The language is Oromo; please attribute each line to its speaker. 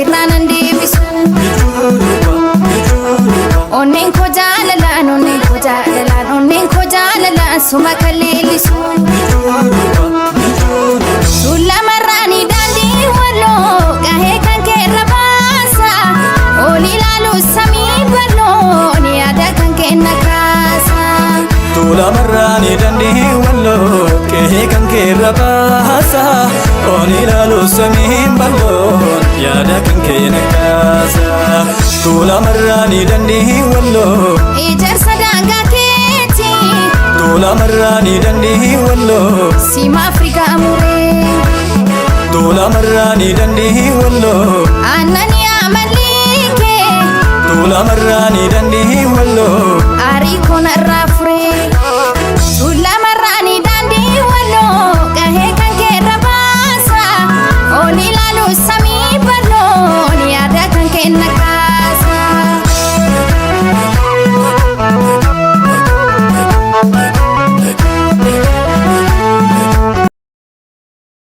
Speaker 1: sirraan deebisu. Onneen koo jaalalaan, onneen koo jaalalaan, onneen koo jaalalaan suma kan leellisu. Tuulamarraani daandii walloo gahee kan keerra baasa. Ol ilaalu samii bal'oon yaada kan kenna kaasa.
Speaker 2: Tuulamarraani dandii walloo qe'ee kan keerra baasa. Ol ilaalu samiin bal'oon yaada kan keenya kaasa. Tuulamarraani dandii walloo.
Speaker 1: Ijaarsa daangaa keetii.
Speaker 2: Tuulamarraani dandii walloo.
Speaker 1: Siima Afrikaa muree.
Speaker 2: Tuulamarraani dandii walloo.
Speaker 1: Aannan yaa mallikee.
Speaker 2: Tuulamarraani dandii walloo.
Speaker 1: Aarii koonarraa.